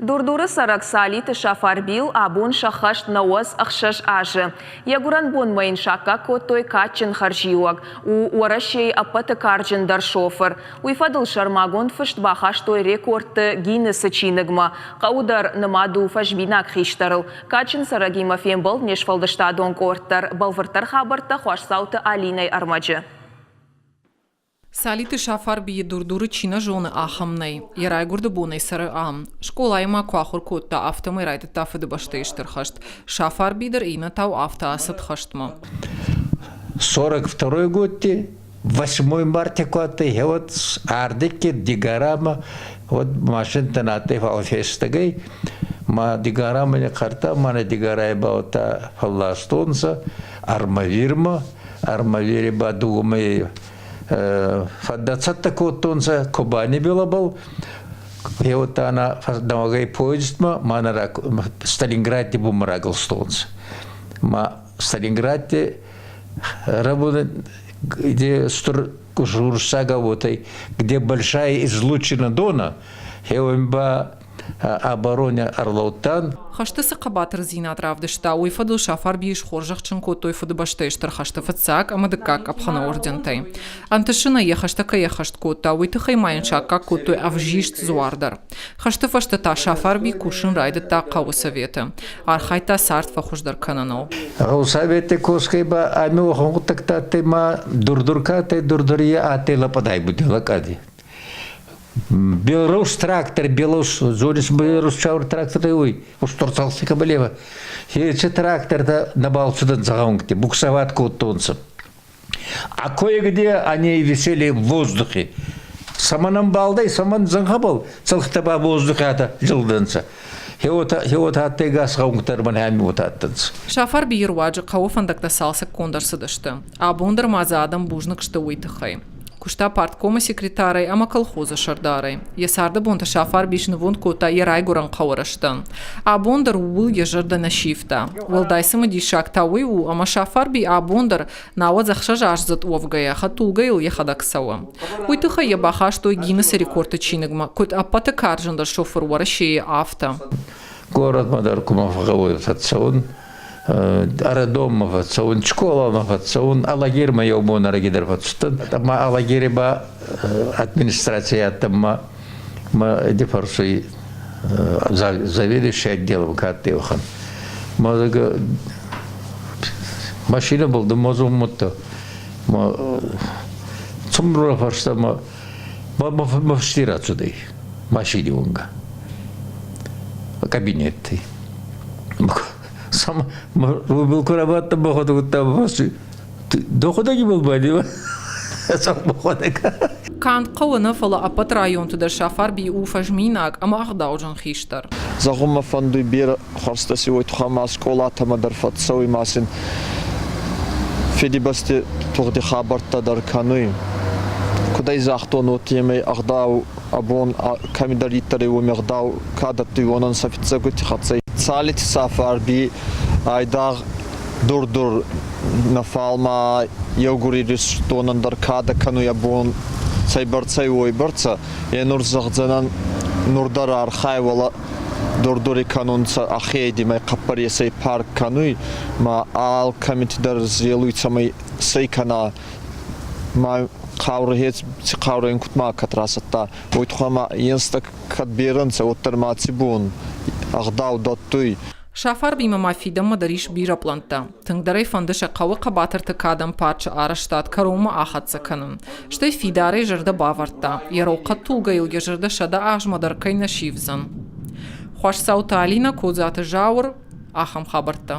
Дур-Дуры цӕрӕг Цалиты Сафарбийыл абон сӕххӕст 96 азы. Йӕ гуырӕн бонмӕ йын саккаг кодтой кадджын хӕрзиуӕг. У Уӕрӕсейы ӕппӕты карджындӕр шофыр. Уый фӕдыл сӕрмагонд фыст бахастой рекордты Гиннесы чиныгмӕ. Хъӕуы дӕр нымад у фӕзминаг хистӕрыл. Кадджын цӕрӕгимӕ фембӕлд не сфӕлдыстадон къорд дӕр. Бӕлвырддӕр хабӕрттӕ Хуасдзауты Алинӕйы ӕрмӕджы. Цалиты Сафарбийы Дур-Дуры чи нӕ зоны, ахӕм нӕй. Йӕ райгуырды бонӕй цӕры ам. Скъолайы ма куы ахуыр кодта, афтӕмӕй райдыдта Фыдыбӕстӕйы Стыр хӕст. Сафарби дӕр иннӕтау афтӕ ацыд хӕстмӕ. 42 годти, 8 марта куадтӕй, вот ардикки Дигарама, вот машинтӕ надтӕй фал фестӕгӕй, ма Дигарама не карта, ма не Дигарай баута фӕлластонцӕ Армавирмӕ, Армавири ба дугумӕй фӕддӕцӕттӕ кодтонцӕ Кубани билӕбӕл. Еуттана нӕуӕгӕй поездмӕ ма Сталинградти буммӕ рагӕлстонцӕ. Ма Сталинградти работа, где стур уруссаг где большая излучина Дона, ба обороне ӕрлӕудтӕн. Хӕсты цы хъӕбатырдзинад равдыста, уый фӕдыл Сафарбийы схорзӕхджын кодтой Фыдыбӕстӕйы Стыр хӕсты фыццаг ӕмӕ дыккаг къӕпхӕны ордентӕй. Ӕнтысынӕй йӕ хӕстӕ кӕй ӕххӕст кодта, уый тыххӕй ма йын саккаг кодтой ӕвзист дзуар дӕр. Хӕсты фӕстӕ та Сафарби кусын райдыдта хъӕуы советы. Архайдта цард фӕхуыздӕр кӕныныл. Хъӕусоветы косгӕй ба ами уӕхӕн гъуддӕгтӕ адтӕй ма Дур-Дур ка адтӕй, Дур-Дури адтӕй лӕпъӕдай будилакъади. Белорус трактор, Белорус, зонис Белорус чаур трактор ой, устурцалси кабалева. Эти тракторда на балцудан загаунгте, буксовать кодтонцы. А кое-где они висели в воздухе. Саманан балдай, саман заңхабал, цалхтаба воздухе ата жылдынца. Хеота газ гаунгтар ман хами отаттынц. Сафарбийы руаджы хъӕуы фӕндӕгтӕ цалцӕггонд ӕрцыдысты. Абон дӕр ма дзы адӕм бузныг сты уый тыххӕй. Куыста парткомы секретарӕй ӕмӕ колхозы сӕрдарӕй. Йӕ царды бонты Сафарби снывонд кодта йӕ райгуырӕн хъӕуы рӕзтӕн. Абон дӕр ууыл йӕ зӕрдӕ нӕ сивта. Уӕлдай цымыдисаг та уый у, ӕмӕ Сафарби абон дӕр, науӕдз ӕхсӕзаздзыд уӕвгӕйӕ, хӕдтулгӕйыл йӕхӕдӕг цӕуы. Уый тыххӕй йӕ бахастой Гиннесы рекордты чиныгмӕ, куыд ӕппӕты карджындӕр шофыр Уӕрӕсейы, афтӕ. Горӕтмӕ дӕр куы ма фӕхъӕуы фӕцӕуын, Аэродроммӕ фӕцӕуын, скъоламӕ фӕцӕуын, Алагирмӕ еу бон ӕрӕги дӕр фӕцудтӕн. Ӕма Алагири ба администрацийӕ адтӕн ма ма эти фӕрсуй заведующий отделом ка адтӕй уӕхӕн. Ма машина был да мозуммутта. Ма цумрура фарста ма ма фсти рацудӕй машини унгӕ кабинетти. Сам был курабатта баходугутта доходаги был бадива. Сам баходага. Канд хъӕуы нӕ, фӕлӕ ӕппӕт районты дӕр Сафарби у фӕзминаг ӕмӕ ӕгъдауджын хистӕр. Зӕгъун мӕ фӕндуй берӕ хуӕрзтӕ си уой туххӕй ма скъолатӕмӕ дӕр фӕццӕуй ма син Фидибӕсти тугъди хабӕрттӕ дӕр кӕнуй. Куд ӕй загътон, уотемӕй ӕгъдау абон кӕмидӕриддӕр уоми ӕгъдау ка дӕттуй, уонӕн сӕ фиццӕгути хӕццӕ. Цалити Сафарби айдагъ Дур-Дур нӕ, фал ма еугур Иристонӕн дӕр кадӕ кӕнуй абон цӕйбӕрцӕй, уойбӕрцӕ. Е нур зӕгъдзӕнӕн, нур дӕр архайуй, уӕлӕ Дур-Дури кӕнунцӕ ӕхе хъӕппӕресӕй парк кӕнуй, ма алкӕмити дӕр зелуй, цӕмӕй сӕй кӕна ма хъаурӕ ци хъаурӕ ин куд ма кӕд рацӕтта, уой туххӕй ма енстӕг кӕд берӕ нцӕ, уӕддӕр ма аци бон ӕгъдау дӕттуй. Сафарбимӕ ма фидӕнмӕ дӕр ис бирӕ пълӕнттӕ. Тынгдӕр ӕй фӕнды сӕ хъӕуы хъӕбатырты кадӕн парчы арӕзтад кӕронмӕ ахӕццӕ кӕнын. Стӕй фидарӕй зӕрдӕ бавӕрдта, йӕ рог хӕдтулгӕйыл йӕ зӕрдӕ 100 азмӕ дӕр кӕй нӕ сивдзӕн. Хуасдзауты Алинӕ, Кодзаты Зауыр, ахӕм хабӕрттӕ.